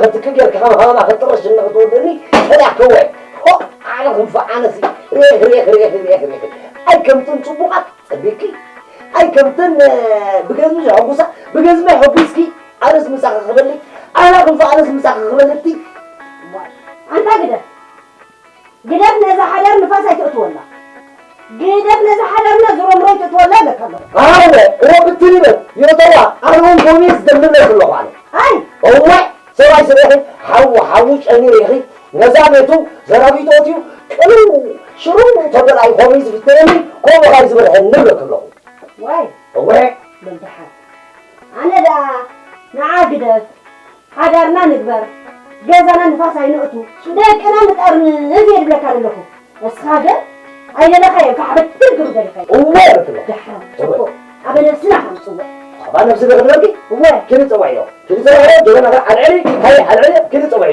ክትክ ጌርካ ከም ሃባና ክትጥርሽ እንክትወደኒ ከዳ ከወ ኣነ ክንፈ ኣነሲ ሬክ ሬክ ሬክ ሬክ ሬክ ኣይ ከምትን ጽቡቓት ጸቢቂ ኣይ ከምትን ብገዝሚ ዘሐጉሳ ብገዝሚ ሕጉስኪ ኣነስ ምሳኺ ክበሊ ኣና ክንፈ ኣነስ ምሳኺ ክበልቲ ኣንታ ግደፍ ግደፍ ነዛ ሓዳር ንፋስ ኣይትእትወላ ግደፍ ነዛ ሓዳርና ዝሮምሮ ኣይትእትወላ ኣለካ ኣለኹ ኣነ እወ ብትኒ በል የእተዋ ኣነ እውን ኮሚስ ደምብለክ ኣለኹ ኣነ ኣይ እወ ሰብኣይ ስለ ኢኺ ሓዊ ሓዊ ጨሚሩ ኢኺ ነዛ ቤቱ ዘራቢቱ ኣትዩ ቅልው ሽርው ተበል ኣይኮኑ እዩ ዝፍተየኒ ከምኡ ኸኣ እዩ ዝበልሐኒ እብለኪ ኣለኹ ዋይ እወ በል ደሓን ኣነ ደኣ ንዓ ግደፍ ሓዳርና ንግበር ገዛና ንፋስ ኣይነእቱ ደቅና ንጠርንፍ እየ ዝብለካ ዘለኹ እስኻ ግን ኣይደለኻዮ ካሕበትል ግሩ ደሊኻዮ እወ እብለኪ ኣለኹ ደሓን ጽቡቕ ኣበ ነብስና ከም ጽውዕ ኣባ ነብሲ ዶ ክብለኪ እወ ኪዲ ጸዋዮ ኪዲ ጸዋዮ ጀበና ኣልዕሊ ሃይ ኣልዕሊ ኪዲ ጸዋዮ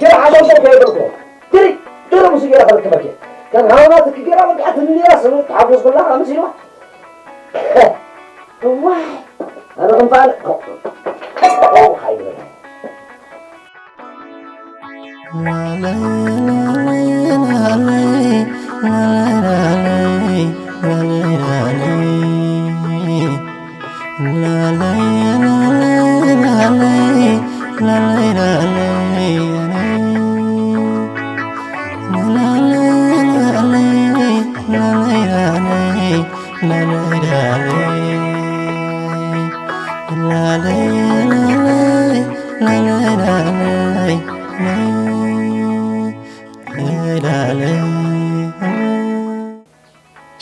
ኪዲ ሓሶሶ ከይብልኩ ኪዲ ኪዲ ሙሱ ገይራ ከልክመኪ ከም ሃውና ትክገራ በቃ ትንያ ስሉ ተሓጎስ ኩላ ኣምሲልዋ እዋይ ኣነ ክንፋል ኦ ሃይ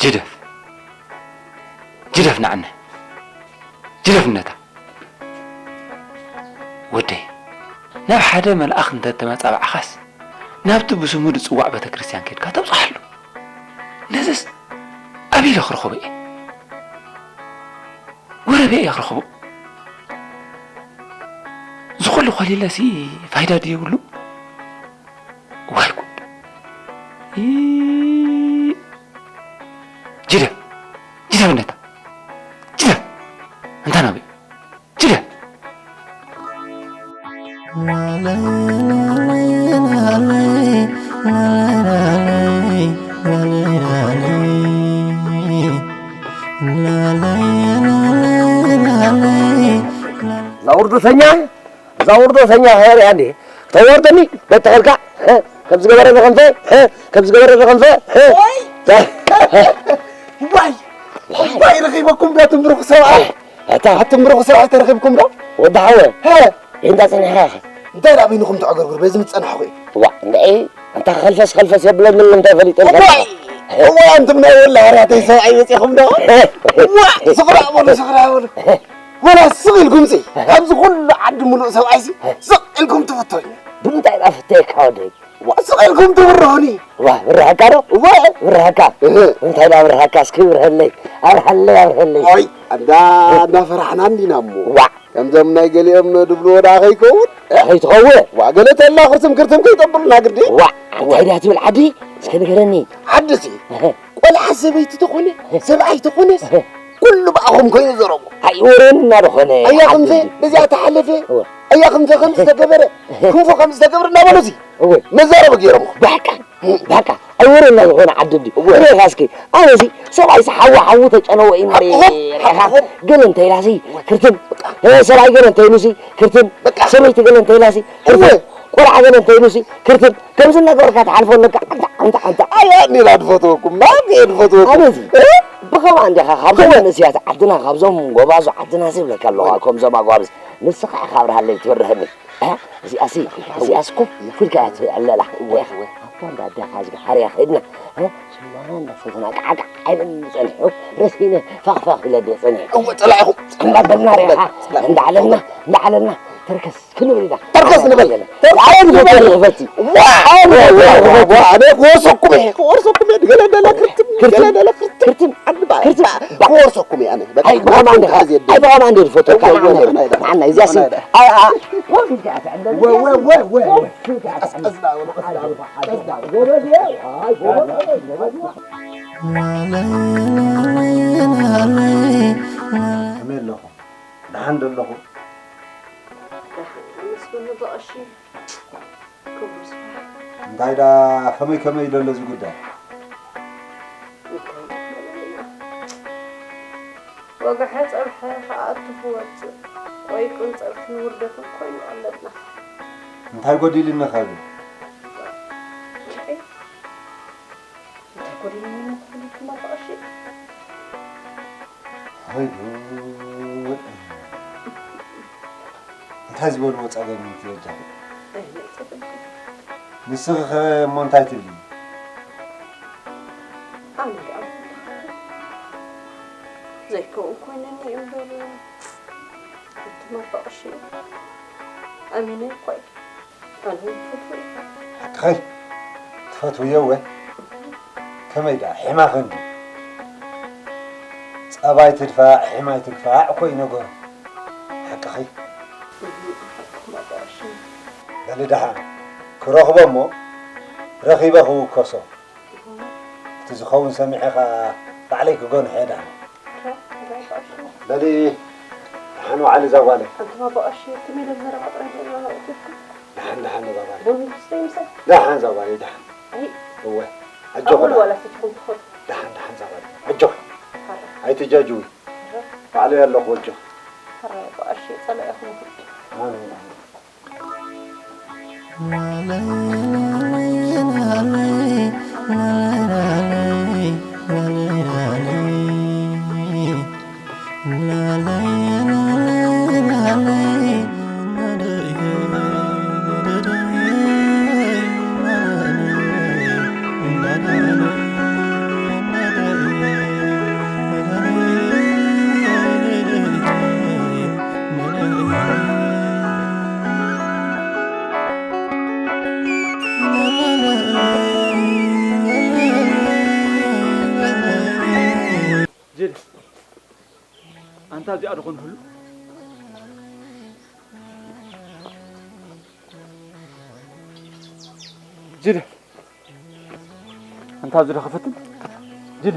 ጅደፍ ጅደፍ ንዓነ ጅደፍ ነታ ወደይ ናብ ሓደ መልኣኽ እንተ ተመጻባዕኻስ ናብቲ ብስሙ ዝጽዋዕ ቤተ ክርስቲያን ኬድካ ተብጽሓሉ ነዝስ ኣበይ ኢለ ክረኽቦ እየ ጎረቤ እየ ክረኽቦ ዝኹሉ ኮሊለሲ ፋይዳ ድየብሉ ዋይ ጉድ ጅደፍ ጅደፍ ነታ ጅደፍ እንታ ናበይ ጅደፍ ዛውርዱ ሰኛ ዛውርዶ ሰኛ ኸሪ ኣንዴ ተወርደኒ በተኸልካ ከም ዝገበረ ዘኸንፈ ከም ዝገበረ ዘኸንፈ ዋይ ዋይ ረኺበኩም ዶ ትምርኹ ሰብኣይ ኣታ ትምርኹ ሰብኣይ ተረኺብኩም ዶ ወዲ ሓወ እንዳ ጸኒሕካ እንታይ ዳ በይንኹም ተዕገርግር በዚ ምጸናሕኹ ዋ እንዴ ኣንታ ኸልፈስ ኸልፈስ የብለኒ እንታይ ፈሊጠ ዋይ እዋ ኣንቱም ናይ ወላ ሃርያተይ ሰብኣይ መጺኹም ዶ ዋ ስኽራ በሉ ስኽራ በሉ ወላ ስቕ ኢልኩም ሲ ኣብዚ ኩሉ ዓዲ ሙሉእ ሰብኣይ ሲ ስቕ ኢልኩም ትፍተዩ ብምንታይ ዳ ፍተየካ ወደይ ዋ ስቕ ኢልኩም ትብርሁኒ ዋ ብርሃካ ዶ ዋ ብርሃካ እንታይ ዳ ብርሃካ እስኪ ብርሃለይ ኣብርሃለይ ኣብርሃለይ ኦይ እንዳ እንዳ ፈራሕና እንዲና እሞ ዋ ከምዞም ናይ ገሊኦም ድብልዎ ደኣ ከይከውን ከይትኸውን ዋ ገለ ተላ ክርትም ክርትም ከይጠብሉና ግዲ ዋ እንታይ ዳ ትብል ዓዲ እስከ ንገረኒ ዓዲ ሲ ቆልዓ ሰበይቲ ተኾነ ሰብኣይ ተኾነስ ኩሉ ብኣኹም ኮይኑ ዘረቡ ኣይወረን እናደኾነ ኣያ ክንፈ በዚኣ ተሓለፈ ኣያ ክንፈ ከም ዝተገበረ ክንፎ ከም ዝተገብረ እናበሉ ሲ መዛረቢ ገይሮም ባቃ ባቃ ኣይወረን እናደኾነ ዓዲ እንዲ ሬኻ እስኪ ኣነሲ ሰብኣይሲ ሓዊ ሓዊ ተጨነወ እዩ ሬኻ ግን እንተ ኢላሲ ክርትም ሰብኣይ ገለ እንተ ኢሉሲ ክርትም ሰበይቲ ገለ እንተ ኢላሲ ክርትም ቆልዓ ገለ እንተ ኢሉሲ ክርትም ከምዚ እናገበርካ ትሓልፎ ኣለካ ኣንታ ኣንታ ኣንታ ኣያ ኒራ ድፈትወኩም ናብየ ድፈትወኩም ኣነዚ ብኸምኣ እንዲኻ ካብዞም መንእስያት ዓድና ካብዞም ጎባዙ ዓድና ዝብለካ ኣለዋ ከምዞም ኣጓብዝ ንስኻ ኢኻ ኣብርሃለይ ትበርሀኒ እዚኣሲ እዚኣስ ኮፍ ኢልካ እያ ትብዕለላ ኣብታ እንዳ ኣዴኻ ዝገሓርያ ከይድና ሽማና እንዳሰተና ቃዕቃዕ ኣይበል ጸኒሑ ረሲነ ፋኽፋኽ ኢለ ድየ ጸኒሐ እወ ጸላኢኹም እንዳበልና ሬኻ እንዳዓለልና እንዳዓለልና ተርከስ ክንብል ኢና። ተርከስ ንበል። ኣነ ክወርሰኩም እየ ክወርሰኩም እየ ገለ ደላ ክርትም ገለ ደላ ክርትም ክርትም ክርትም ክወርሰኩም እየ ኣነ ኣይብኸማ እንዲኻ ኣይብኸማ እንዲ ዝፈትወካ ንዓና ንዓና እዚኣ ሲ ከመይ ኣለኹም ደሓን ዶ ኣለኹም ኣመስግኑ ብቐሺ ክቡር ስራሕ። እንታይ ደኣ ከመይ ከመይ ኢሉ ኣሎ እዚ ጉዳይ? እንታይ ወግሐ ጸብሐ ክኣቱ ክወጽእ ቆይቁን ጸርፍን ውርደትን ኮይኑ ኣለና። እንታይ ጎዲሉኒ ከብል? እንታይ ጎዲሉኒ ክብል ኢልኩም ኣባ ቀሺ? ኣይ ጉድ! እንታይ ዝበልዎ ጸገም እዩ እቲ በጃኺ? ኣይ፣ ንስኺ ኸ እሞ እንታይ ትብሊ? ኣነ ደኣ ዘይከውን ኮይነኒ እዩ እምበር፣ ኣንቱም ኣባ ቀሺ፣ ኣሚነ እኮ እየ። ኣነ እውን ይፈትዎ እየ። ሓቅኺ፣ ትፈትውዮ እወ። ከመይ ደኣ፣ ሒማኺ እንድዩ። ጸባይ ትድፋእ፣ ሒማይ ትግፋእ እኮ እዩ ነገሩ። ሓቅኺ። እህ፣ ሓቅኹም ኣባ ቀሺ። በሊ ደሓን፣ ክረኽቦ እሞ ረኺበ ክውከሶ። እቲ ዝኸውን ሰሚዐ ኸኣ ባዕለይ ክገንሖ እየ ደሓን። በሊ ደሓን ዋዕሊ እዛ ጓለይ። ኣንቱም ኣባ ቀሺ፣ ትም ኢለ ብዘረባ ጥራይ ዶ ነቒቱልኩም? ደሓን፣ ደሓን እዛ ጓለይ። ቡን ክስተ ይምሰል? ደሓን እዛ ጓለይ፣ ደሓን። ኣይ። እወ። ኣጆኺ ኣጉል ደሓን። ዋላ ሰቲኹም ትኸዱ። ደሓን፣ ደሓን እዛ ጓለይ። ኣጆኺ። ሓራ። ኣይትጃጅዊ። ሓራ። ባዕለይ ኣለኹ፣ ኣጆኺ። ሓራ፣ ኣባ ቀሺ፣ ጸላኢኹም ይኹን። ኣሜን፣ ኣሜን። ጅል፣ ኣንታ እዚኣ ዶ ኾን ህሉ? ጅል፣ ኣንታ እዚ ዶ ክፍትን? ጅል።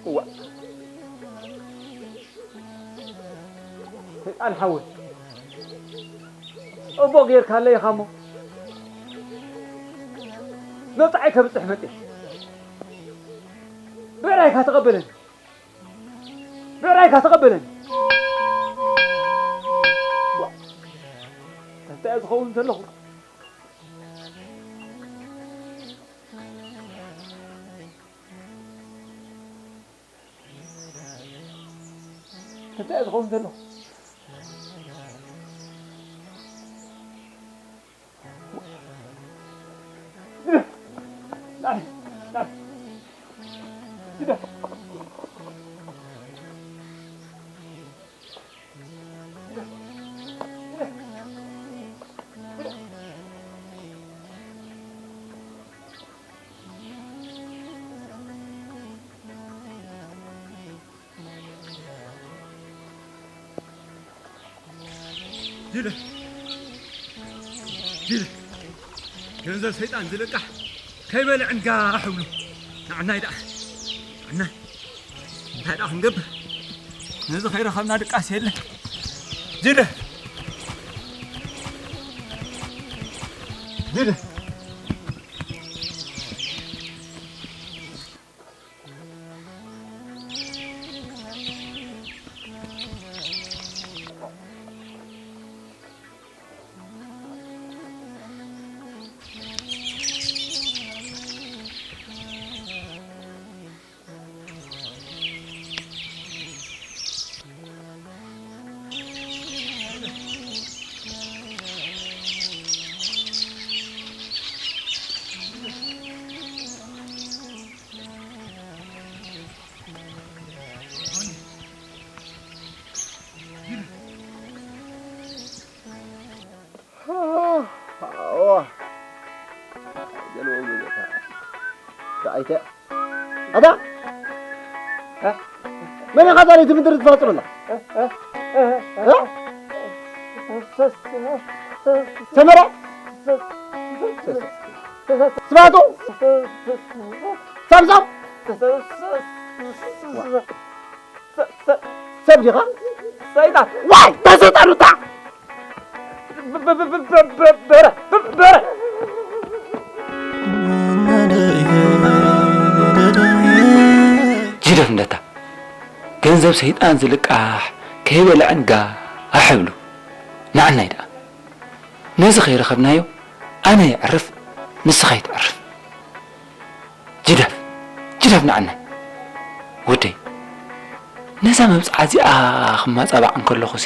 እዋ። ሰይጣን ሓወይ። ጽቡቕ ጌርካለይ ኢኻ እሞ። መብጽዓይ ከብጽሕ መጽየ። ብዕራይካ ተቐበለኒ። ብዕራይካ ተቐበለኒ። ዋ። እንታይ ዝኸውን ዘለኹ? እንታይ ዝኸውን ዘሎ? ጅለ። ጅለ። ገንዘብ ሰይጣን ዝልቃሕ ከይበልዕ እንጋሕ እብሉ። ንዓናይ ደኣ። ንዓናይ። እንታይ ደኣ ክንገብር? ነዚ ከይረኸብና ድቃስ የለ። ጅለ። ጅለ። ኣይተ ኣታ መን ኢኻ ዛሬ እቲ ምድሪ ትፋጽመላ? ሰመረ ስባቱ ሳምሶም ሰብ ዲኻ? ሰይጣን ዋይ ተሰይጣኑታ በረ በረ ጅደፍ እንደታ ገንዘብ ሰይጣን ዝልቃሕ ከይበልዐን ጋሕ እብሉ። ንዓናይ ደኣ ነዚ ከይረኸብናዮ ኣነ የዕርፍ ንስኻ ይትዕርፍ። ጅደፍ ጅደፍ ንዓናይ ወደይ። ነዛ መብጽዓ እዚኣ ክማጻባዕ እንከለኹሲ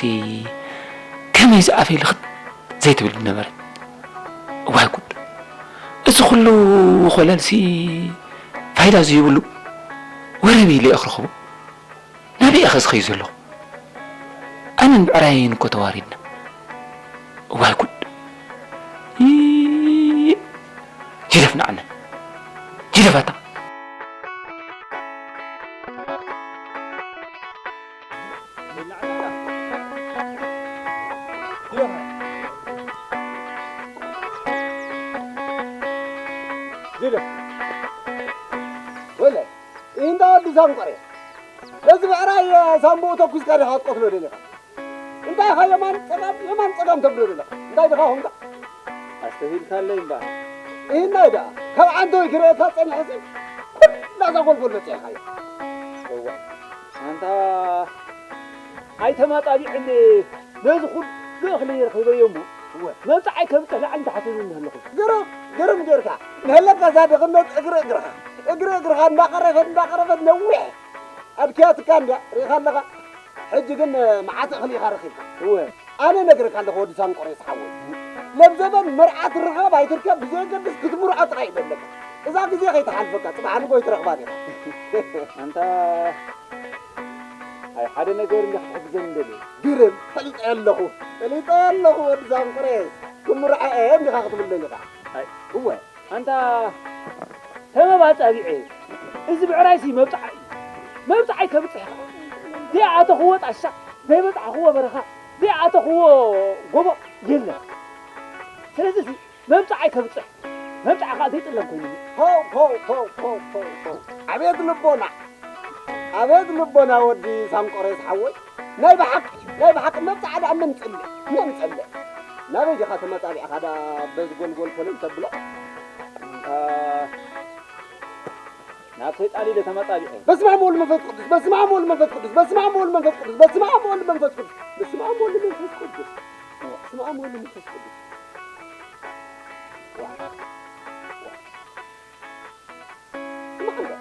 ከመይ ዝኣፈይ ልኽት ዘይትብል ነበረት። እዋይ ጉድ! እዚ ኩሉ ኮለልሲ ፋይዳ ዘይብሉ ወረ በይለ እየ ክረኽቦ። ናበይ እየ ኸዚ ኸይድ ዘለኹ? ኣነን ብዕራየይን እኮ ተዋሪድና። እዋይ ጉድ! ይይ! ጅደፍ ንዓና። ጅደፍ ኣታ። ጅደፍ። ወለ፣ እንዳ ወዲ ሳንቆሬ። በዚ ብዕራይ ሳምቡኡ ተኩስካ ዲኻ ክትቀትሎ ደሊኻ? እንታይ ኢኻ የማን ጸጋም፣ የማን ጸጋም ተብሎ ዘለኻ? እንታይ ድኻ ኾንካ? ኣስተብሂልካለይ እምበኣር። ይህናይ ደኣ፣ ካብ ዓንተወይ ክርእየካ ጸኒሐሲ፣ ኩላ እዛ ጎልጎል በጺሕኻዮ። እዋ፣ ኣንታ ኣይተማጣቢዕኒ፣ ነዚ ኩሉ እኽሊ ረኺበዮ እሞ፣ እወ። መብጽዓይ ከብጽሕ ላዕልን ታሕትን እናሃለኹ። ግርም፣ ግርም ጌርካ። ንህለካ እዛ ድኽነት እግሪ እግርኻ፣ እግሪ እግርኻ እንዳቐረፈት፣ እንዳቐረፈት ነዊሕ ኣድክያትካ እንድያ፣ ርኢኻ ኣለኻ። ሕጂ ግን መዓት እኽሊ ኢኻ ረኺብካ። እወ። ኣነ ነግረካ ኣለኹ ወዲ ሳንቆሬስ ሓወይ። ለብዘበን መርዓ ትርኸብ ኣይትርከብ ብዘየገድስ ክትምርዖ ጥራይ እዩ ዘለካ። እዛ ግዜ ከይትሓልፈካ፣ ጽባሕ ንጎ ይትረኽባ ዲኻ። ኣንታ ኣይ ሓደ ነገር እንዲኻ ክትሕግዘኒ ደልየ። ግርም፣ ፈሊጠ ኣለኹ፣ ፈሊጠ ኣለኹ ወዲ ሳንቆሬስ። ክምርዖ እየ እንዲኻ ክትብል ደሊኻ። ኣይ። እወ። ኣንታ ተመባጻቢዐ፣ እዚ ብዕራይሲ መብጽዓ እዩ። መብጽዓይ ከብጽሕ ኸዓ፣ ዘይኣተኽዎ ጣሻ፣ ዘይበጻሕኽዎ በረኻ፣ ዘይኣተኽዎ ጎቦ የለን። ስለዚሲ መብጽዓይ ከብጽሕ፣ መብጽዓ ኸዓ ዘይጥለም ኮይኑ። ፖው፣ ፖው፣ ፖው። ኣቤት ልቦና! ኣቤት ልቦና ወዲ ሳንቆሬስ ሓወይ፣ ናይ ብሓቂ፣ ናይ ብሓቂ መብጽዓ ደኣ መን ጸልእ፣ መን ጸልእ? ናበይ ዲኻ ተመጻቢዕኻ ደኣ በዚ ጎልጎል ኮለል ተብሎ? እ፣ ናብ ሰይጣን ኢለ ተመጻቢዐ። በስመ ኣብ ወወልድ መንፈስ ቅዱስ፣ በስመ ኣብ ወወልድ መንፈስ ቅዱስ፣ በስመ ኣብ ወወልድ መንፈስ ቅዱስ፣ በስመ ኣብ ወወልድ መንፈስ ቅዱስ፣ በስመ ኣብ ወወልድ መንፈስ ቅዱስ፣ በስመ ኣብ ወወልድ መንፈስ ቅዱስ። ዋ፣ ዋ። ስማዕ እንዶ።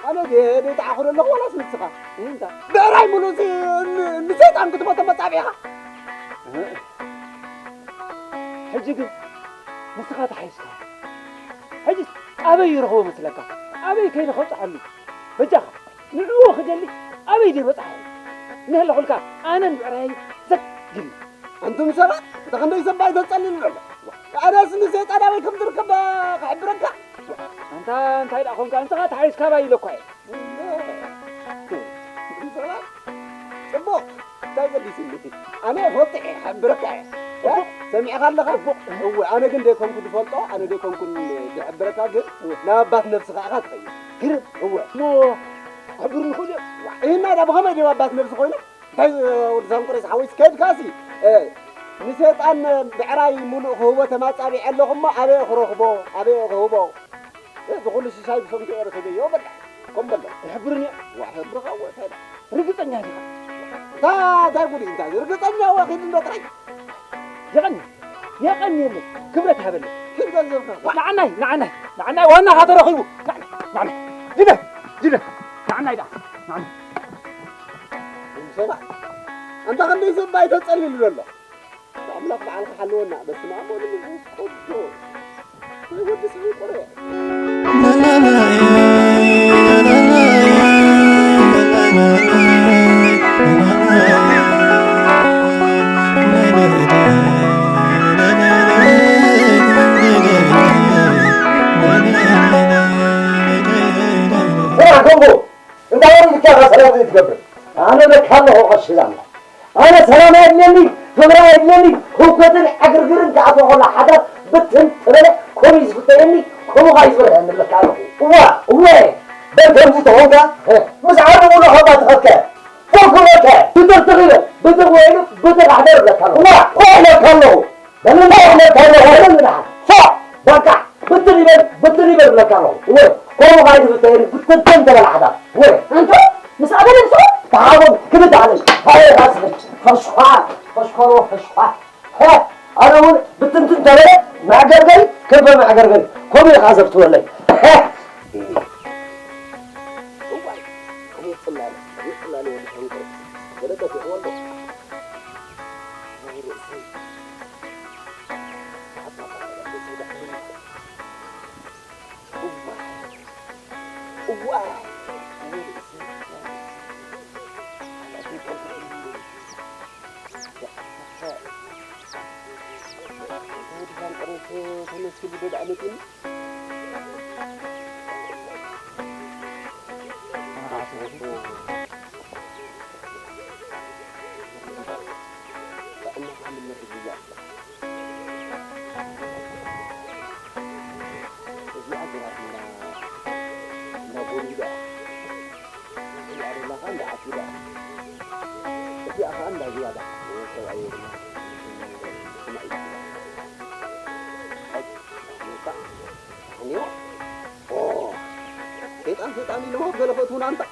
ኣነ ድየ ደይጠዓኹ ዘለኹ ዋላስ ንስኻ? እንታ? ብዕራይ ሙሉእ ሲ-፣ ን-፣ ንሰይጣን ክትመቶ መጻብዒኻ? እህ። ሕጂ ግን ንስኻ ተሓይስካ። ሕጂ ኣበይ ይረኽቦ መስለካ? ኣበይ ከይነ ከብጽሓሉ? በጃኻ፣ ንዕኡ ክደሊ ኣበይ ደይ በጻሕኹ? ንህለኹልካ ኣነን ብዕራየይ ዘግኒ። ኣንቱም ሰባት፣ እንተ ክንደይ ሰብኣይ ተጸሊሉ ኣሎ። ኣነስ ንሰይጣን ኣበይ ከም ዝርከብ ክሕብረካ። ኣንታ እንታይ ደኣ ኾንካ? ንስኻ ተሓይስካ ባይ ኢለኳ እየ። ኣንቱም ሰባት፣ ጽቡቕ፣ እንታይ ገዲስኒ? ኣነ እፈልጦ እየ፣ ክሕብረካ እየ። ጽቡቕ። ሰሚዕካ ኣለኻ? ጽቡቕ። እወ፣ ኣነ ግን ደይኮንኩ ዝፈልጦ፣ ኣነ ደይኮንኩን ዝሕብረካ፣ ግን እወ። ናብ ኣባት ነብስኻ ኢኻ ትኸይድ። ግርም። እወ። እሞ ክሕብሩኒ ይኽእሉ እዮም? ዋ፣ ይህና ዳ ብኸመይ ድዮም ኣባት ነብሲ ኮይኖም? እንታይ፣ ወዲ ሳንቆሬስ ሓወይስ ከድካሲ፣ እ፣ ንሰይጣን ብዕራይ ሙሉእ ክህቦ ተማጻቢዐ ኣለኹ እሞ ኣበይ ክረኽቦ? ኣበይ ክህቦ? እዚ ኩሉ ሽሻይ ብሰንኪ እየ ረኺበዮ በላ። ከም በሎ። ይሕብርኒ እዮ። ዋ፣ ሕብርኻ እወ፣ እንታይ ደኣ? ርግጸኛ ዲኻ? እታ፣ እንታይ ጉድ እዩ እንታይ? ርግጸኛ እወ፣ ኺድ እንዶ ጥራይ። የቐኒ፣ የቐንየለይ፣ ክብረት ሃበለይ። ኪድ ገንዘብካ። ዋ፣ ንዓናይ፣ ንዓናይ፣ ንዓናይ ዋናኻ ተረኺቡ። ንዓናይ፣ ንዓናይ። ጅደ፣ ጅደ። ንዓናይ ደኣ፣ ንዓናይ። ሰባ፣ ኣንታ ክንደይ ሰብኣይ ተጸሊሉ ዘሎ? ኣምላኽ ብዓልኻ ሓልወና። በስመ ኣብ ወወልድ ወመንፈስ ቅዱስ። ናይ ወዲ ሳንቆሬ። ከምዚ ትገብር? ኣነ በካ ኣለኹ ቀሺ ዛምላ። ኣነ ሰላም ኣየድልየኒ፣ ፍቕሪ ኣየድልየኒ፣ ህውከትን ዕግርግርን ክኣትዎ ከሎ ሓዳር ብትን ተበለ ከምኡ እዩ ዝፍተየኒ፣ ከምኡ ከኣ እዩ ዝበልሐኒ እብለካ ኣለኹ። እዋ፣ እወ፣ በል ከምዚ ተኾንካ፣ እ። ምስ ዓርቡ ለኸባ ትኸከ፣ ፈርኩ በልከ። ብትኽ ትኽ ይበል፣ ብትኽ ወይሉ ብትኽ ኣሕደር እብለካ ኣለኹ። እዋ፣ እዋ ኢለካ ኣለኹ። በል እንታይ እብለካ ኣለኹ? በል ንደሓር። ፎእ! በቃ! ብትን ይበል፣ ብትን ይበል እብለካ ኣለኹ። እወ፣ ከምኡ ከኣ እዩ ዝፍተየኒ፣ ብትንትን ተበለ ሓዳር። እወ። ኣንታ፣ ምስ ኣበለ ንስኹም? ተሓጎም፣ ክብድ ኣለሽ። ሃየ፣ ራስ ነች። ፈሽኳ፣ ፈሽኮሮ፣ ፈሽኳ። ሀ! ኣነ እውን ብትንትን ተበለ መዕገርገሪ፣ ከንፈር መዕገርገሪ። ከምኡ ኢኻ ዘፍትወለይ። ሀ! እዋይ፣ ከመይ ጽላለ፣ ከመይ ጽላለ ወዲ ሸንኮር። ገለ ጠፊዕዎ ኣሎ። ወይ ርእሰይ። ኣታ፣ ኣታ፣ ኣታ፣ ኣታ፣ ኣታ፣ እዋይ፣ እዋይ፣ እዋይ፣ ርእሰይ። ሰይጣን ሰይጣን ኢልዎ ገለ ፈእትውና እንታ።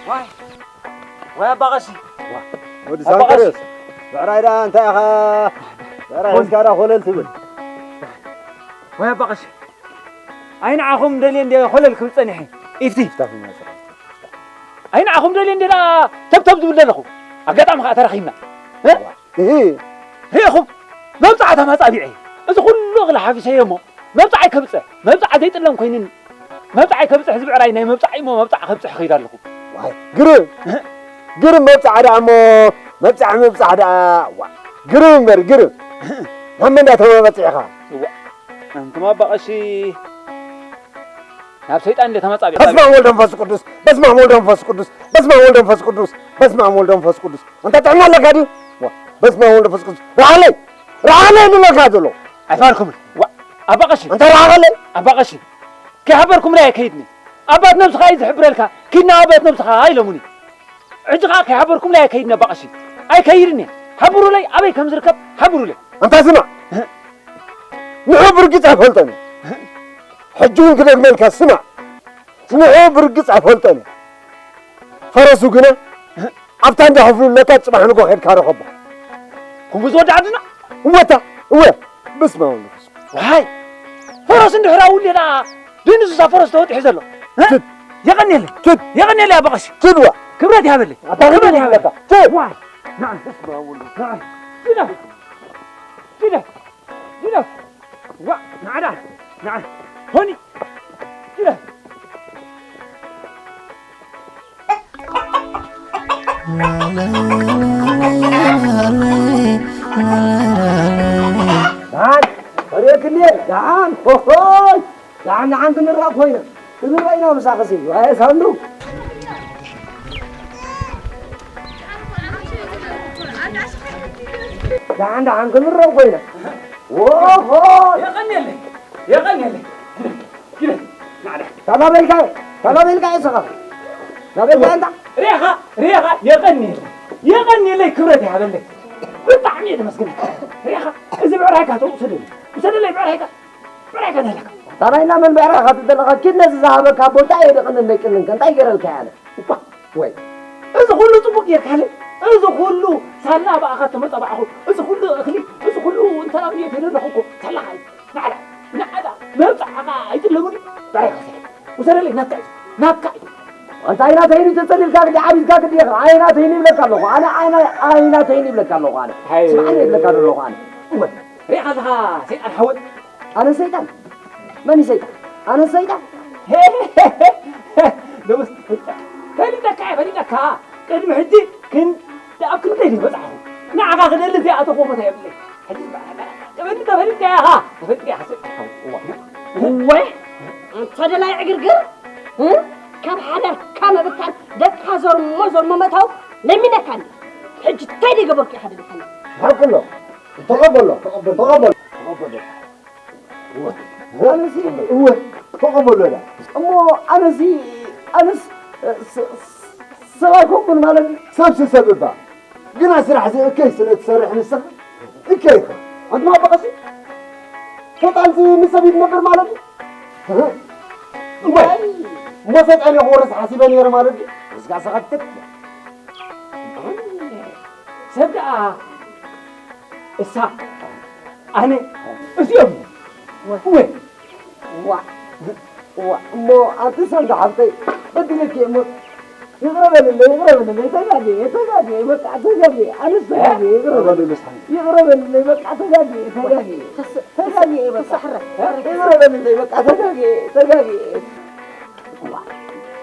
ዋይ፣ ዋይ ኣባ ቀሺ። ወዲ ኣባ ቀሺ። ሳንክርዮስ፣ ብዕራይ ደኣ እንታይ ኢኻ? ብዕራይ ሒዝካ ደኣ ኮለል ትብል። ዋይ ኣባ ቀሺ። ኣይ ንዓኹም ደልየ እንድየ ኮለል ክብል ጸኒሐ። ኢፍቲ። ፍታሕ ይመጽእ። ኣይ ንዓኹም ደልየ እንድየ ደኣ ተብተብ ዝብል ዘለኹ። ኣጋጣሚ ከኣ ተራኺብና። እ? እሂ። ርኢኹም? መብጽዓ ተማጻቢዐ። እዚ ኩሉ እኽሊ ሓፊሰዮ እሞ መብጽዓይ ከብጽሕ፣ መብጽዓ ዘይጥለም ኮይኑኒ። መብጽዓይ ከብጽሕ፣ እዚ ብዕራይ ናይ መብጽዓ እሞ መብጽዓ ከብጽሕ እኸይድ ኣለኹ። ዋይ፣ ግርም! እህ። ግርም መብጽዓ ደኣ እሞ፣ መብጽዓ ምብጻሕ ደኣ፣ ዋ፣ ግርም እምበር፣ ግርም! እህ። ናብ መን ደኣ ተማባጺዕኻ? እዋ፣ ኣንቱም ኣባ ቀሺ፣ ናብ ሰይጣን እንደ ተመጻቢዕካ። በስመ አብ ወልድ መንፈስ ቅዱስ፣ በስመ አብ ወልድ መንፈስ ቅዱስ፣ በስመ አብ ወልድ መንፈስ ቅዱስ፣ በስመ አብ ወልድ መንፈስ ቅዱስ። ኣንታ ጥዕና ኣለካ ድዩ? ዋ፣ በስመ አብ ወልድ መንፈስ ቅዱስ። ረኣለይ! ረኣለይ ንብለካ ዘሎ። ኣይፋልኩምን። ዋ፣ ኣባ ቀሺ። ኣንታ ረኣለይ! ኣባ ቀሺ፣ ከይሓበርኩምለይ ኣይከይድን እየ። ኣባት ነብስኻ እዩ ዝሕብረልካ። ኪድና ኣባት ነብስኻ ኢሎሙኒ። ሕጂ ኸኣ ከይሓበርኩምለይ ኣይከይድን እየ ኣባ ቀሺ። ኣይከይድን እየ። ሓብሩለይ ኣበይ ከም ዝርከብ ሓብሩለይ። ኣንታ ስማዕ። እህ። ንዑ ብርግጽ ኣይፈልጦን እየ። እህ። ሕጂ እውን ክደግመልካ ስማዕ። ንዑ ብርግጽ ኣይፈልጦን እየ። ፈረሱ ግና ኣብታ እንዳ ክፍሉ ኣለካ፣ ጽባሕ ንጎ ኸድካ ርኸቦ። ከምኡ ዝወዲ ዓድና? እወታ፣ እወ፣ በስመ አብ ወመንፈስ ቅዱስ። ዋይ፣ ፈረስ እንድሕር ኣውልየ ደኣ፣ ድንዙዛ ፈረስ ተወጢሑ ዘሎ። እ? ትድ። የቐንየለይ። ትድ። የቐንየለይ ኣባ ቀሺ። ትድ ዋ። ክብረት ይሃበለይ። ኣታ ክብረት ክብረት ይሃበለይ። ይሃበለካ። ትድ። ዋይ፣ ንዓይ። በስመ አብ ወወልድ። ንዓይ። ጅዳ። ጅዳ። ጅዳ። ዋ፣ ንዓዳ፣ ንዓ፣ ሆኒ፣ ጅለ። ደሓን፣ ከርእየክኒ እየ፣ ደሓን፣ ሆሆይ፣ ደሓን፣ ደሓን ክንራእ ኮይና፣ ክንራእ ኢና ምሳኽሲ፣ ዋየ ሳንዱ። ደሓን፣ ደሓን ክንራእ ኮይና። ኦሆ! የቐንየለይ፣ የቐንየለይ። ግደፍ፣ ግደፍ፣ ናዕዳ። ታባበልካ፣ ታባበልካ እስኻ። ታበልካ ኣንታ። ሬኻ፣ ሬኻ፣ የቐንየለይ። የቐንየለይ፣ ክብረት ይሃበለይ። ብጣዕሚ እየ ዘመስግነካ። ሬኻ፣ እዚ ብዕራይካ ተው፣ ውሰደለይ። ውሰደለይ ብዕራይካ። ብዕራይካ ዘለካ። ታባይና መን ብዕራይካ ትደለኻ? ኪድ ነዚ ዝሃበካ ቦታ እየ ደቕንን ደቅንን ከ እንታይ ገረልካ ያለ? እባ፣ ወይ፣ እዚ ኩሉ ጽቡቕ ጌርካለይ፣ እዚ ኩሉ ሳላ ብኣኻ ተመጻባዕኹ፣ እዚ ኩሉ እኽሊ፣ እዚ ኩሉ እንተና ብየ ተደለኹ እኮ፣ ሳላኻ እዩ። ናዕዳ፣ ናዕዳ፣ መብጻዕኻ ኣይጥለሙን እዩ። ባዕልኻ ሰለ። ውሰደለይ፣ ናትካ እዩ፣ ናትካ እዩ። ኣንታ ኣይናተይን እዩ ተጸሊልካ ግዲ ዓቢድካ ግዲ ኢኻ። ኣይናተይን ይብለካ ኣለኹ። ኣነ፣ ኣነ፣ ኣይናተይን ይብለካ ኣለኹ ኣነ። ሃይ። ስምዓኒ ይብለካ ዘለኹ ኣነ። እወ። ሪኢኻ ኣለኻ ሰይጣን ሓወይ? ኣነ ሰይጣን? መን እዩ ሰይጣን? ኣነ ሰይጣን? ሎምስ ፈሊጠካ እየ፣ ፈሊጠካ። ቅድሚ ሕጂ ክንዲ ኣብ ክንደይ ድዩ በጻሕኹ? ንዓኻ ክደሊ ዘይኣተኹዎ ቦታ የብለይ። ሕጂ ተፈሊጥካ ኢኻ፣ ተፈሊጥካ ኢኻ ሰይጣን። እዋ። እወ፣ ኣንታ ደላይ ዕግርግር፣ እ? ካብ ሓዳርካ ምብታን ደቅኻ ዘርሞ ዘርሞ ምእታው ለሚነካኒ። ሕጂ እንታይ ደይገበርኩ ኢኻ ደሊኻኒ? ሓቂ ኣሎ። ተቐበሎ፣ ተቐበሎ፣ ተቐበሎ። ተቐበሎ። እወ። ኣነሲ እወ፣ ተቐበሎ ኢላ። እሞ ኣነሲ፣ ኣነስ፣ ስ-፣ ስ-፣ ሰብ ኣይኮንኩን ማለት እዩ? ሰብሲ ሰብ እባ። ግና ስራሕ እዚ እከይ ስለ ትሰርሕ ንስኻ፣ እከይ ኢኻ። ኣንቱም ኣባቐሲ፣ ሰይጣንሲ ምስ ሰብ እዩ ዝነብር ማለት እዩ? እህ። እሞ፣ እሞ ሰይጣን እየ ክወርስ ሓሲበ ነይረ ማለት እዩ? እስካ ሰኸትት። ሰብ ደኣ እሳ፣ ኣነ፣ እዚኦም። ወ-፣ ወ-፣ ዋ፣ ዋ፣ እሞ ኣንቲ ሳንታ ሓብተይ፣ በድለኪ እሞ፣ ይቕረ በልለይ፣ ይቕረ በልለይ፣ ተጋግየ፣ ተጋግየ፣ በቃ ተጋግየ፣ ኣነስ ተጋግየ፣ ይቕረ በልለይ፣ ይቕረ በልለይ፣ በቃ ተጋግየ፣ ተጋግየ፣ ተስ-፣ ተጋግየ፣ በቃ። ተሳሕረ። ይቕረ በልለይ፣ በቃ ተጋግየ፣ ተጋግየ። ዋ፣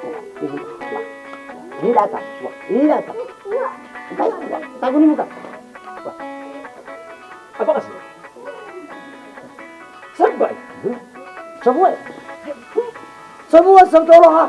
ዋ፣ ኢላታ፣ ዋ፣ ኢላታ። እንታይ፣ ዋ፣ እንታይ ጉኒ ሙካ? ዋ። ኣባ ቀሲስ። ሰብኣይ። ሰብወ። ሰብወ ሰብ ተብሎ ኸዓ።